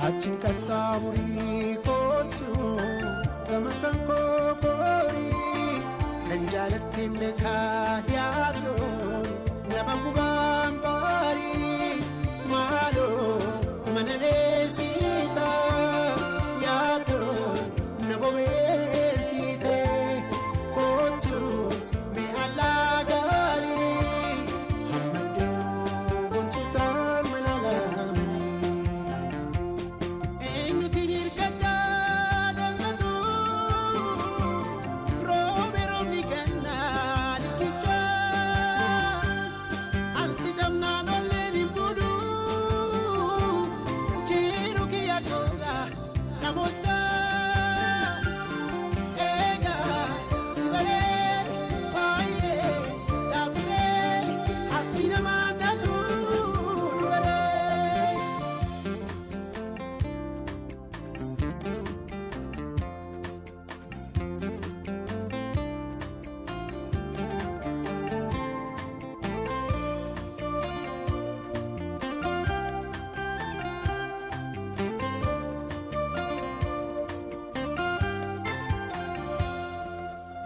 Achin qaxxaamurii kootu gama kan kookorii kan jaalatti meekaa yaadoon nama gubaan baarii maaloo mana leessita yaadoon na bobeessite kootu mi'a laagaarii hammadduu gonchitaan malaalamanii. Eenyuti hirkattaa dhalatu roobe roobni gannaa liqichaa ansi gamnaan olleen hin budu jiru kiyya gogaa namoota eegaa si balee baay'ee dhaaturee ati namaa dhaatuu dubaree.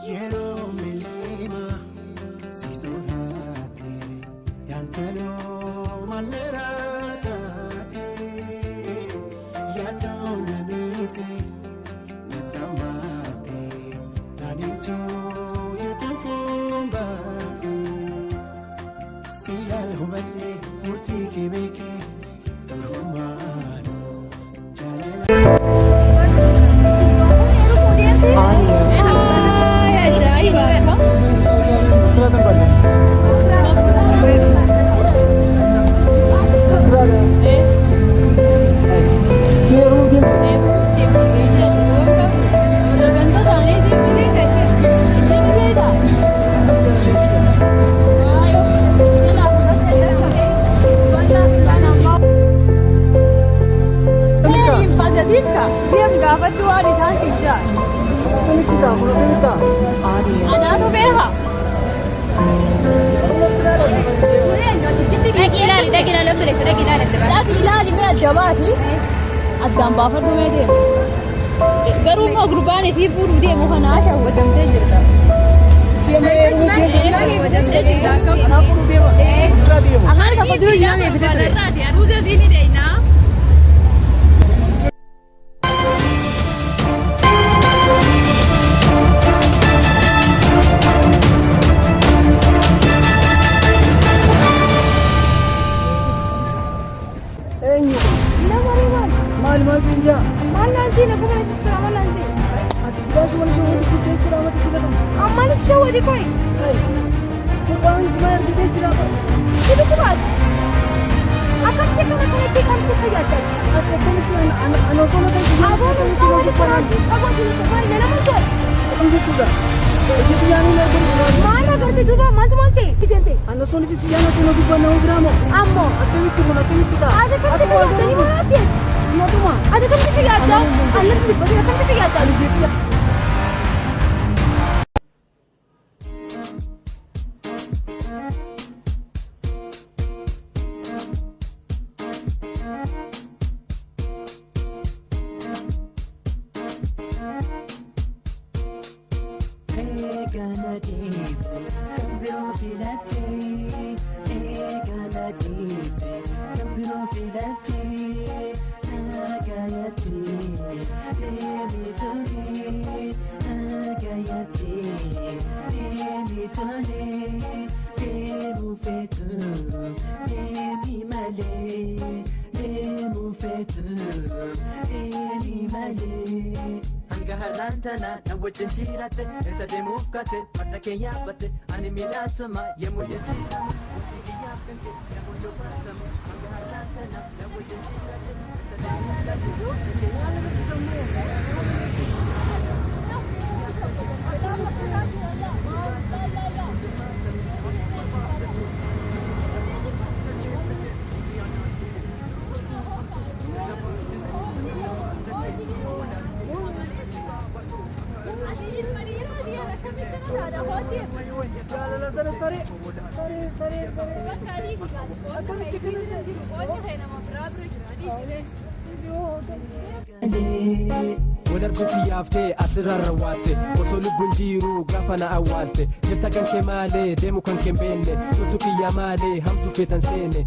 Yeroo miliima si tolaate yaantaloo malleeraa taate yaadoo namiite na tamaate naanituu yoo fuumbaate si yaal hubadhe murtii kee beekee durumaanuu jaalala. Gaafadhu waan isaan si jaa. Anaatu beeka. Dhaqi ilaali, dhaqi ilaali, obboleessa, dhaqi ilaali adda baasi. Dhaqi ilaali mee adda baasi. Addaan baafadhu mee deemu. Garuu immoo gurbaan isii fuudhuuf deemu kanaa shawwadamtee jirta. Shawwadamtee jirta akkam. Afaan tokko dura nyaamee fite ture. Aruuza isii ni deeyna. Eenyu? Nama maal? Maal maal siin jaa? Maal naan siin akkuma na jira maal naan siin? Ati bilaashuma na shawwatu jirti jechuudha amatti itti latam. Ammaanis shawwati koyi. Gurbaan jimaa argitee jira. Sibitti baati. Akkamitti akkana kanatti kan itti fayyaddan? Ati akkamitti ana osoo na ta'e Aboo mucaa wali karaatti qabatu maal nama jala. Akkam jechuudha? Hojii xiyyaanii na argamu. Maal agarte duuba maaltu maal ta'e ijente? Ana osoo nuti xiyyaana kun gubbaa nama biraa moo? Ammoo. Akkamitti kun akkamitti ta'a? Ati akkamitti fayyadanii maraatti? Tumatuma. Ati akkamitti fayyaddaa? Allatti dubbatee akkamitti fayyaddaa? Eegala dhiifte kan biroo filatte eegala dhiifte kan biroo filatte nagayatti deemi tole nagayatti deemi tole deemu feetu deemu. malee. Hanga har'aan tana na wajjin jiraatte eessa deemuuf kaate farda kee yaabbatte ani miidhaasama yemmuu jijjiiramu wanti kiyyaaf kan kee namoonni dubbatamu hanga har'aan tana na wajjin jiraatte eessa deemuuf kaate farda kee yaabbatte. Jaalala tana saree saree saree saree. Akkamitti kana ta'e? Wal arguutti yaaftee asirraan rawwaatte osoo lubbuun jiru gaafa na awwaalte jirta kan kee maalee deemu kan kee hin beekne tuttu kiyya maalee hamtu feetan seene.